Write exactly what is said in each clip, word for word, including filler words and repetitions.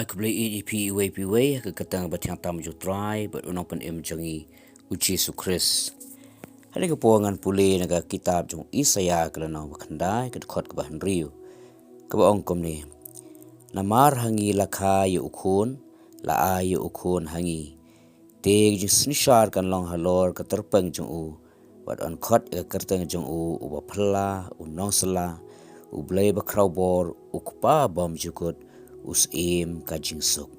Khublei ïa phi iwei pa iwei ha ka kyrteng ba thiang tam jong u Trai bad u Nongpynim jong ngi u Jisu Khrist. Hangne ka por ngan pule na ka kitab jong u Isaïah ka lynnong ba khyndai ka dkhot kaba hynriew, kaba ong kumne: Namar ha ngi la kha ïa u khun, la ai ïa u khun ha ngi. Te ka jingsynshar kan long halor ka tyrpeng jong u, bad yn khot ïa ka kyrteng jong u, u Baphylla, u Nongsylla, u Blei Bakhrawbor, u Kpa Bymjukut, u Syiem ka jingsuk.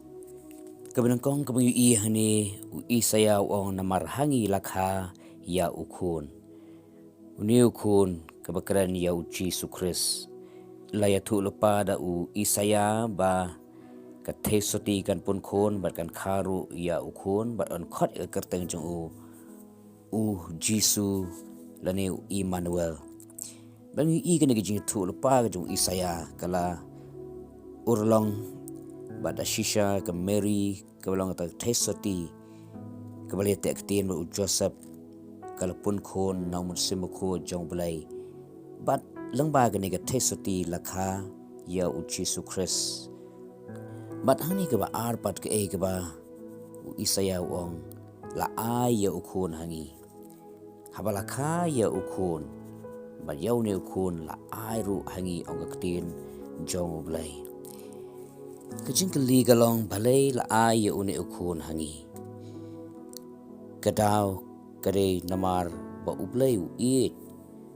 Kaba nyngkong kaba ngi ïohi hangne, u Isaïah u ong namar ha ngi la kha ïa u khun. Une u khun kaba kren ïa u Jisu Khrist. La ïathuh lypa da u Isaïah ba ka theisotti kan pun khun bad kan kha ruh ïa u khun bad yn khot ïa ka kyrteng jong u, u Jisu lane u Immanuel. Ba ngi ïohi kane ka jingïathuh lypa ka jong u Isaïah ka la urlong bad da shisha ka Mary kaba long kata ka theisotti kaba la ïateh ktien bad u Joseph ka la pun khun na u Mynsiem Bakhuid jong u Blei. Bad lyngba kane ka theisotti la kha ïa u Jisu Khrist. Bad hangne kaba ar pat kaei kaba u Isaïah u ong, la ai ïa u khun ha ngi. Haba la kha ïa u khun, bad ïa une u khun la ai ruh ha ngi, ong ka ktien jong u Blei. Ka jingkylli ka long balei la ai ïa une u khun ha ngi. Ka daw ka dei namar ba u Blei u ïeit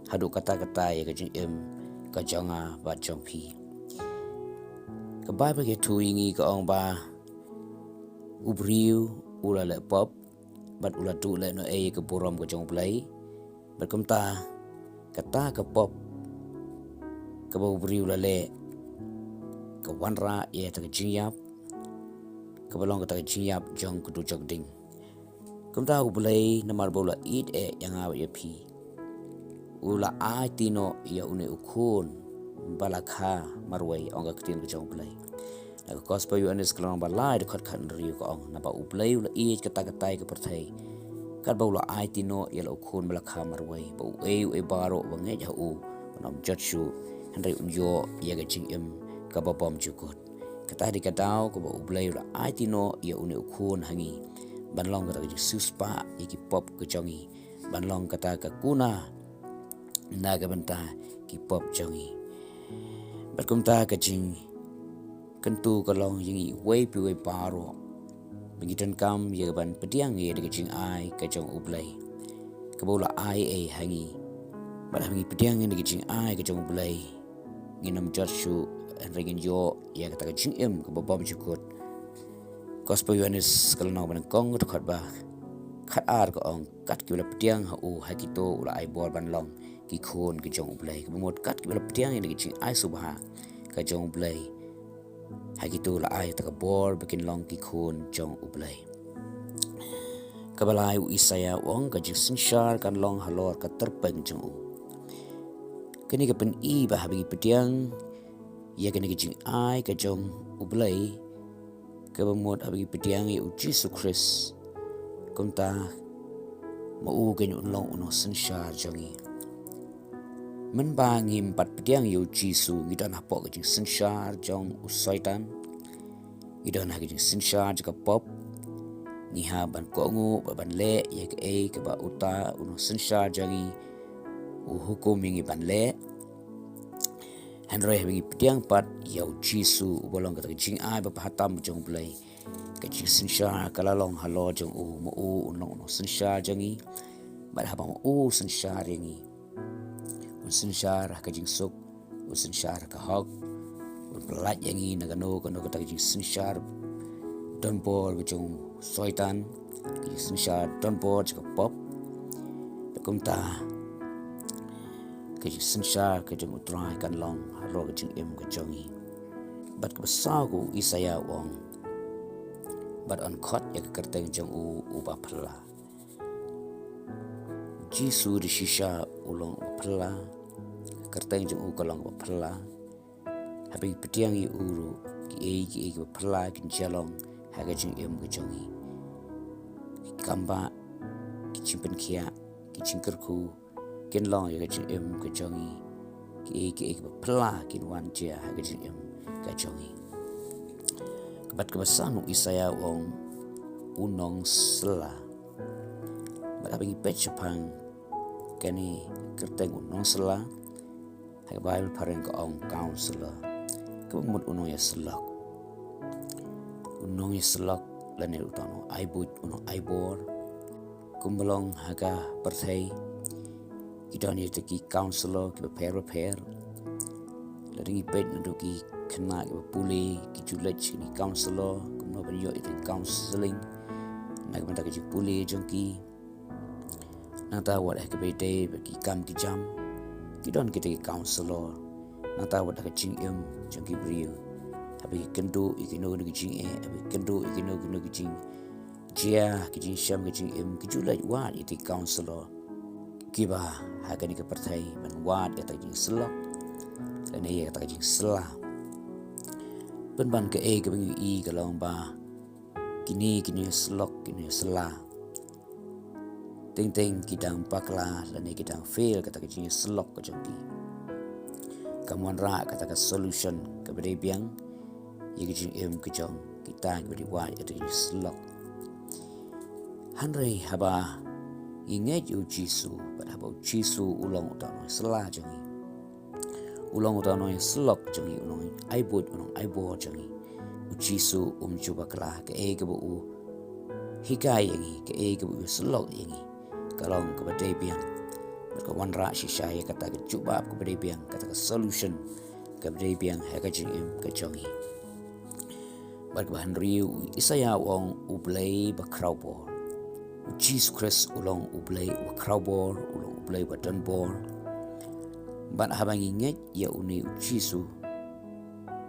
haduh katta katta ïa ka jingim ka jong nga bad jong phi. Ka Baibl ka ïathuh ïa ngi ka ong ba u briew u la leh pop bad u la duh lehnohei ïa ka burom ka jong u Blei. Bad kumta kata ka pop kaba u briew u la leh ka wanrah ïa kata ka jingïap kaba long kata ka jingïap jong ka dujok ding. Kumta u Blei namar ba u la ïeit eh ïa nga bad ïa phi, u la aiti noh ïa une u khun ba la kha marwei, ong ka ktien ka jong u Blei. Na ka Gospel Ïoannis ka lynnong ba lai dkhot khathynriew ka ong, naba u Blei u la ïeit katta katta ïa ka pyrthei, katba u la aiti noh ïa la u khun ba la kha marwei, ba uei uei baroh ba ngeit ha u un ym jot shuh, hynrei un ïoh ïa ka jingim kaba bymjukut. Kata dei ka daw kaba u Blei u la aiti noh ïa une u khun ha ngi, ban long kata ka jingsiewspah ïa ki pop ka jong ngi, ban long kata ka kuna na ka bynta ki pop jong ngi. Bad kumta ka jingkyntu ka long ïa ngi iwei pa iwei baroh ba ngi donkam ïa ka ban pdiang ïa ka jingai ka jong u Blei kaba u la ai ei ha ngi. Bad haba ngi pdiang ïa ka jingai ka jong u Blei, ngin ym jot shuh, hynrei ngin ïoh ïa kata ka jingim kaba bymjukut. Gospel Ïoannis ka lynnong ba nyngkong ka dkhot ba khatar ka ong, kat kiba la pdiang ha u, ha kito u la ai bor ban long ki khun ki jong u Blei. Kaba mut kat kiba la pdiang ïa ka jingai sngewbha ka jong u Blei, ha kito u la ai kata ka bor ba kin long ki khun jong u Blei. Kaba lai, u Isaïah u ong ka jingsynshar kan long halor ka tyrpeng jong u. Kane ka pyni ba haba ngi pdiang ïa kane ka jingai ka jong u Blei, kaba mut haba ngi pdiang ïa u Jisu Khrist, kumta ma u kan long u nongsynshar jong ngi. Mynba ngim pat pdiang ïa u Jisu, ngi don hapoh ka jingsynshar jong u Soitan. Ngi don ha ka jingsynshar jong ka pop. Ngi hap ban kohnguh bad ban leh ïa kaei kaba uta u nongsynshar jong ngi u hukum ïa ngi ban leh. Hynrei haba ngi pdiang pat ïa u Jisu uba long kata ka jingai ba bha tam jong u Blei, ka jingsynshar ka la long halor jong u, ma u un long u nongsynshar jong ngi. Bad haba ma u synshar ïa ngi, un synshar ha ka jingsuk, un synshar ha ka hok, un pyllait ïa ngi na kano kano kata ka jingsynshar donbor ka jong u Soitan, ka jingsynshar donbor jong ka pop. Bad kumta ka jingsynshar ka jong u Trai kan long halor ka jingim ka jong ngi. Bad kaba saw, ka u Isaïah u ong, bad yn khot ïa ka kyrteng jong u, u Baphylla. U Jisu da shisha u long u Baphylla. Ka kyrteng jong u ka long Baphylla. Haba ngi pdiang ïa u ruh, kiei kiei kiba phylla kin jia long ha ka jingim ka jong ngi. Ki kambah, ki jingpynkhiah, ki jingkyrkhu kin long ïa ka jingim ka jong ngi. Kiei kiei kiba phylla kin wan jia ha ka jingim ka jong ngi. Ka Bad kaba san u Isaïah u ong u nongsylla. Bad haba ngi peit shaphang kane kyrteng u nongsylla, ha ka Baibl phareng ka ong counselor. Kaba mut u nongïasyllok. U nongïasyllok lane uta u nongaibor, u nongaibor. Kumba long ha ka pyrthei ki don ïa kita ki counselor kiba pher bapher. Lada ngi peit naduh ki khynnah kiba pule ki ju leit sha ki counselor kumno ban ïoh ïa ka counseling na ka bynta ka jingpule jong ki. Nangta wat ha kaba ïadei bad ki kam ki jam ki don kita ki counselor. Nangta wat ha ka jingim jong ki briew, haba ki kynduh ïa kino kino ki jingeh, haba ki kynduh ïa kino kino ki jing jia, ki jingshem, ki jingim, ki ju leit wad ïa kita ki counselor kiba ha kane ka pyrthei ban wad ïa kata ka jingsyllok lane ïa kata ka jingsylla. Pynban kaei kaba ngi ïohi ka long ba kine ki nongïasyllok, ki nongïasylla, teng teng ki dang bakla lane ki dang fail kata ka jingïasyllok ka jong ki. Kam wanrah kata ka solution kaba dei biang ïa ka jingim ka jong kita kiba dei wad ïa ka jingïasyllok. Hynrei haba ngi ngeit ïa u Jisu, bad haba u Jisu u long uta u nongïasylla jong ngi, u long uta u nongïasyllok jong ngi, u nongaibor, u nongaibor jong ngi, u Jisu um ju bakla. Kaei kaba u hikai ïa ngi, kaei kaba u ïasyllok ïa ngi, ka long kaba dei biang. Bad ka wanrah shisha ïa kata ka jubab kaba dei biang, kata ka solution kaba dei biang ha ka jingim ka jong ngi. Bad kaba hynriew, u Isaïah u ong u Blei bakhrawbor. U Jisu Khrist u long u Blei bakhrawbor, u long u Blei badonbor. Bad haba ngi ngeit ïa une u Jisu,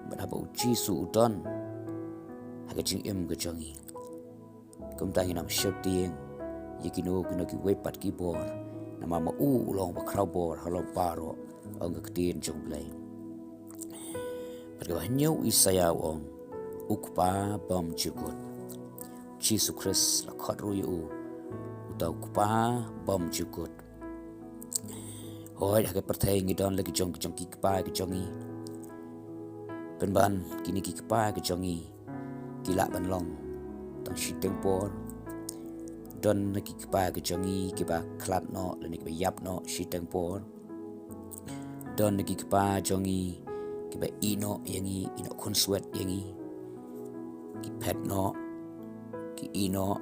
bad haba u Jisu u don ha ka jingim ka jong ngi, kumta ngin ym sheptieng ïa kino kino kiwei pat ki bor, namar ma u u long bakhrawbor halor baroh, ong ka ktien jong u Blei. Bad kaba hynñiew, u Isaïah u ong u Kpa bymjukut. Jisu Khrist la khot ruh ïa u uta u Kpa bymjukut. Hooid, ha ka pyrthei ngi don la ki jong ki jong ki kpa ki jong ngi. Pynban kine ki kpa ki jong ngi ki lah ban long tang shiteng por. Don na ki kpa ki jong ngi kiba khlad noh lane kiba ïap noh shiteng por. Don na ki kpa jong ngi kiba ïeh noh ïa ngi, ïeh noh khunswet ïa ngi, ki phet noh, ki ïeh noh.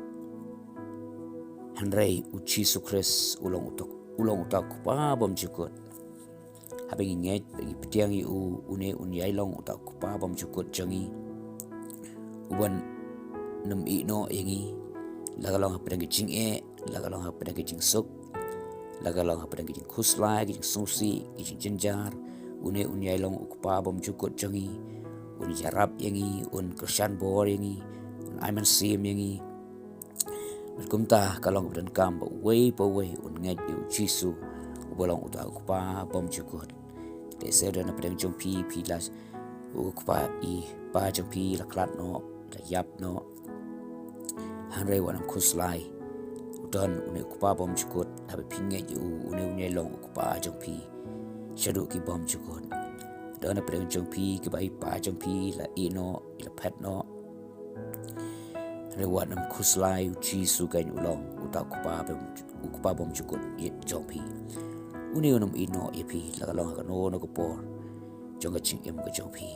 Hynrei u Jisu Khrist u long uta, u long uta u Kpa bymjukut. Haba ngi ngeit, ba ngi pdiang ïa u, une un ïai long uta u Kpa bymjukut jong ngi. Uban nym ïeh noh ïa ngi, la ka long hapdeng ka jingeh, la ka long hapdeng ka jingsuk, la ka long hapdeng ka jingkhuslai, ka jingsngewsih, ka jingjynjar. Une un ïai long u Kpa bymjukut jong ngi. Un ïarap ïa ngi, un kyrshan bor ïa ngi, un ai mynsiem ïa ngi. Bad kumta ka long kaba donkam ba uwei pa uwei un ngeit ïa u Jisu uba long uta u Kpa bymjukut. Lehse don na pdeng jong phi, phi la, u kpa, i pa jong phi la khlad noh, la ïap noh. Hynrei wat nym khuslai, u don une u Kpa bymjukut. Haba phi ngeit ïa u, une un ïai long u Kpa jong phi shaduh ki bymjukut. Don na pdeng jong phi kiba i pa jong phi la ïeh noh, i la phet noh. Hynrei wat nym khuslai, u Jisu kan u long uta u Kpa bym, u Kpa bymjukut ïa jong phi. Une un ym ïeh noh ïa phi la ka long ha kano kano ka por jong ka jingim ka jong phi.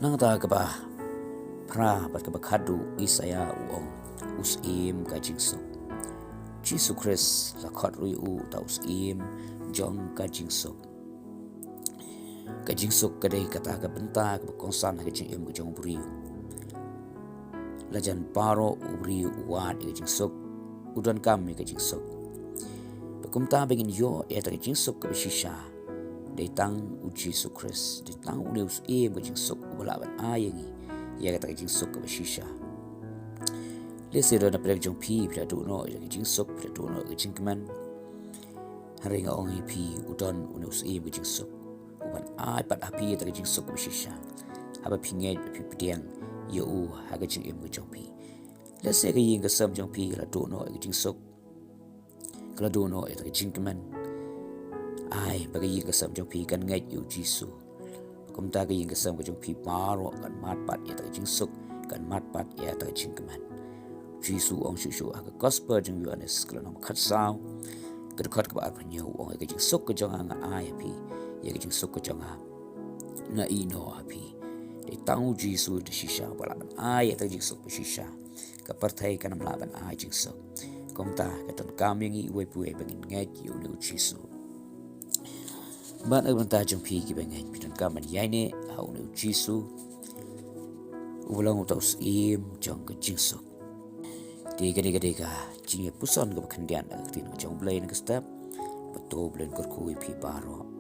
Nangta kaba phra bad kaba khatduh, u Isaïah u ong u Syiem ka jingsuk. Jisu Khrist la khot ruh ïa u uta u Syiem jong ka jingsuk. Ka jingsuk ka dei kata ka bynta kaba kongsan ha ka jingim ka jong u briew. La jan baroh u briew u wad ïa ka jingsuk, u donkam ïa ka jingsuk. Bad kumta ba ngin ïoh ïa kata ka jingsuk kaba shisha, dei tang u Jisu Khrist, dei tang une u Syiem ka jingsuk uba lah ban ai ïa ngi ïa kata ka jingsuk kaba shisha. Lehse don na pdeng jong phi, phi la duh noh ïa ka jingsuk, phi la duh noh ïa ka jingkmen. Hynrei nga ong ïa phi, u don une u Syiem ka jingsuk uban ai pat ha phi ïa kata ka jingsuk kaba shisha, haba phi ngeit, ba phi pdiang ïa u ha ka jingim ka jong phi. Lehse ka ïing ka sem jong phi ka la duh noh ïa ka jingsuk, ka la duh noh ïa kata ka jingkmen. Ai ba ka ïing ka sem jong phi kan ngeit ïa u Jisu, Kumta ka ïing ka sem ka jong phi baroh kan mad pat ïa kata ka jingsuk, kan mad pat ïa kata ka jingkmen. Jisu u ong shuh shuh ha ka gospel jong u Ïohannes ka lynnong khatsaw, ka dkhot kaba arphew hynñiew, u ong, ïa ka jingsuk ka jong nga nga ai ha phi, ïa ka jingsuk ka jong nga nga ïehnoh ha phi. Dei tang u Jisu da shisha ba lah ban ai ïa kata ka jingsuk ba shisha. Ka pyrthei kan ym lah ban ai jingsuk. Kumta ka donkam ïa ngi uwei pa uwei ba ngin ngeit ïa une u Jisu. Bad na ka bynta jong phi kiba ngeit, phi donkam ban ïaineh ha une u Jisu uba long uta u Syiem jong ka jingsuk. Te kane ka dei ka jingïapuson kaba khyndiat na ka ktien ka jong U Blei na ka step. Bad to U Blei un kyrkhu ïa phi baroh.